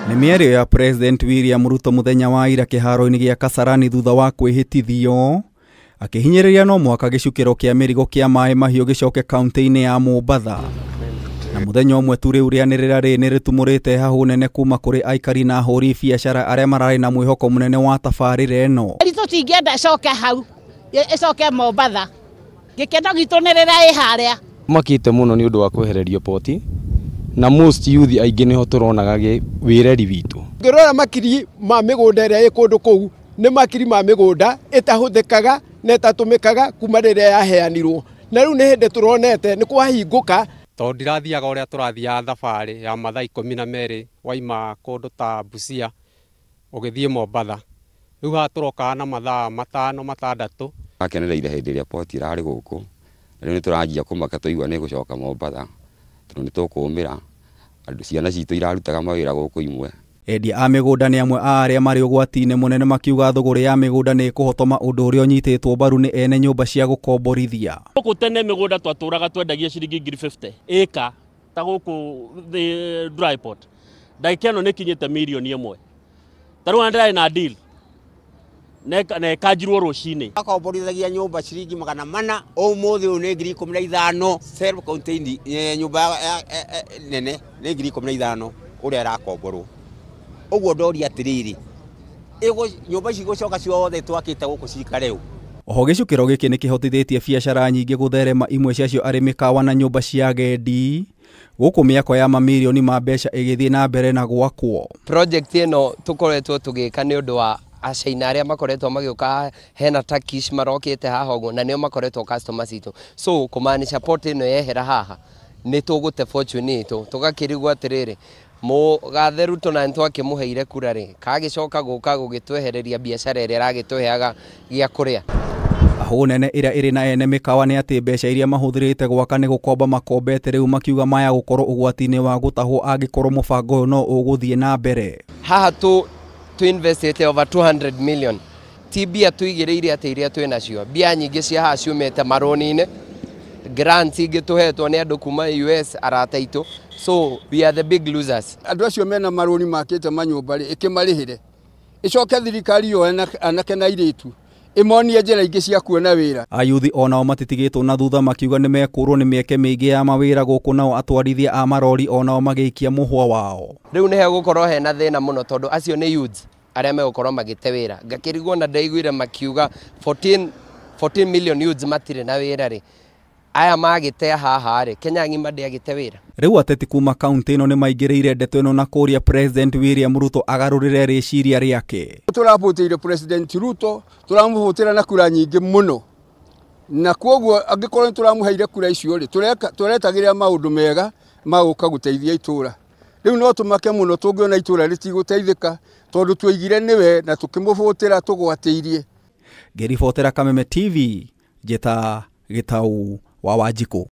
Nĩ mĩario ya President William Ruto mũthenya wa ira kĩharo-inĩ gĩa Kasarani thutha wa kwĩhĩtithio akĩhinyĩrĩria no mũhaka gĩcukĩro kĩa mĩrigo kĩa maĩ mahiũ gĩcoke kaunti-inĩ ya Mombatha. Na mũthenya ũmwe tu rĩu rĩanĩrĩra rĩrĩ nĩrĩtumũrĩte hahũ nene kuma kũrĩ aikari na ahũri biacara arĩa mararĩ na mwĩhoko mũnene wa tabarĩra ĩno. Tũtingĩenda ĩcoke hau, ĩcoke Mombatha. Gĩkeno gitũ nĩ rĩrĩa ĩ harĩa. Makĩte mũno nĩ ũndũ wa kwehererio poti na most youth aingĩ nĩho tũronaga wĩreri witũ. Ngĩrora makiri ma mĩgũnda ĩrĩa ĩ kũndũ kũu nĩ makiri ma mĩgũnda ĩtahũthĩkaga na ĩtatũmĩkaga kuma rĩrĩa yaheanirwo, na rĩu nĩ hĩndĩ tũronete nĩ kwahingũka. Tondũ ndirathiaga ũrĩa tũrathiaga thabarĩ ya mathaa 12 waima kũndũ ta Busia ũgĩthiĩ Mombatha, rĩu haha tũrokaga na mathaa 5 6. Akenereire hĩndĩ ĩrĩa poti ĩrarĩ gũkũ, na rĩu nĩ tũranjia kũmaka twaigua nĩ gũcoka Mombatha tondũ nĩ tũkũũmĩra andũ, ciana citũ irarutaga mawĩra gũkũ imwe. Endia a mĩgũnda nĩ amwe a arĩa marĩ ũgwati-inĩ mũnene makiuga thũgũrĩ ya mĩgũnda nĩ ĩkũhotoma ũndũ ũrĩa ũnyitĩtwo mbaru nĩ ene nyũmba cia gũkomborithia. Gũkũ tene mĩgũnda twatũraga twendagia ciringi 50,000 ĩka ta gũkũ the dry port, ndagĩka ĩno nĩ ĩkinyĩte mirioni 1. Ta rĩu ndĩrarĩ na deal na ĩkanjirwo rũcinĩ. Akomborithagia nyũmba ciringi 400, ũmũthĩ ũyũ nĩ 15,000. Self contained nyũmba nene nĩ 15,000 ũrĩa ĩrakomborwo. Ũguo ndoria atĩrĩrĩ, nyũmba ici igũcoka ciothe twakĩte gũkũ cikare ũ? Oho gĩcukĩro gĩkĩ nĩ kĩhotithĩtie biacara nyingĩ gũtherema, imwe ciacio arĩ mĩkawa na nyũmba cia agendi, gũkũ mĩako ya mamirioni ma mbeca ĩgĩthiĩ na mbere na gwakwo. Project ĩno tũkoretwo tũgĩka nĩ ũndũ wa Achaina arĩa makoretwo magĩũka, hena Turkish marokĩte haha ũguo, na nĩo makoretwo customers itũ. So kũmaanisha port ĩno yehera haha nĩ tũgũte fortune itũ, tũgakĩrigwo atĩrĩrĩ, mũgathe Ruto na nĩtwakĩmũheire kura rĩ, kagĩcoka gũka gũgĩtwehereria biacara ĩrĩa ĩragĩtũheaga gĩa kũrĩa. Hahũ nene ĩrĩa ĩrĩ na ene mĩkawa nĩ atĩ mbeca iria mahũthĩrĩte gwaka nĩ gũkomba makombete rĩu, makiuga maya gũkorwo ũgwati-inĩ wa gũtahwo angĩkorwo mũbango ũyũ no ũgũthiĩ na mbere. Haha tu investĩte over 200 million, ti mbia tũigĩrĩire atĩ iria twĩ nacio, mbia nyingĩ cia haha ciumĩte marũni-inĩ, grants ingĩ tũhetwo nĩ andũ kuma US arata aitũ, so we are the big losers. Andũ acio mena marũni makĩte manyũmba rĩ, ĩkĩmarĩhĩre, ĩcoke thirikari yoe anake na airĩtu ĩmonie njĩra ingĩ cia kuona wĩra. Ayuthi onao matitigĩtwo na thutha makiuga nĩ mekũrwo nĩ mĩeke mĩingĩ ya mawĩra gũkũ, nao atwarithia a marori onao magĩikia mũhwa wao. Rĩu nĩ hegũkorwo hena thĩna mũno tondũ acio nĩ youths arĩa megũkorwo magĩte wĩra. Ngakĩrigwo na ndaiguire makiuga 14 million youths matirĩ na wĩra rĩ, aya magĩte haha rĩ, Kenya ng'ima ndĩagĩte wĩra. Rĩu ateti kuma kaunti ĩno nĩ maingĩrĩire ndeto ĩno na kũria President William Ruto agarũrĩre rĩciria rĩake. Tũrabũtĩire President Ruto, tũramũbũtĩra na kura nyingĩ mũno, na kwoguo angĩkorwo nĩtũramũheire kura icio rĩ, tũretagĩrĩra maũndũ mega ma gũka gũteithia itũra. Rĩu no tũmake mũno tũngĩona itũra rĩtigũteithĩka tondũ twaigire nĩwe na tũkĩmũbũtĩra tũgwatĩirie. Ngĩribotera Kameme TV, njĩta Gĩtau wa Wanjikũ.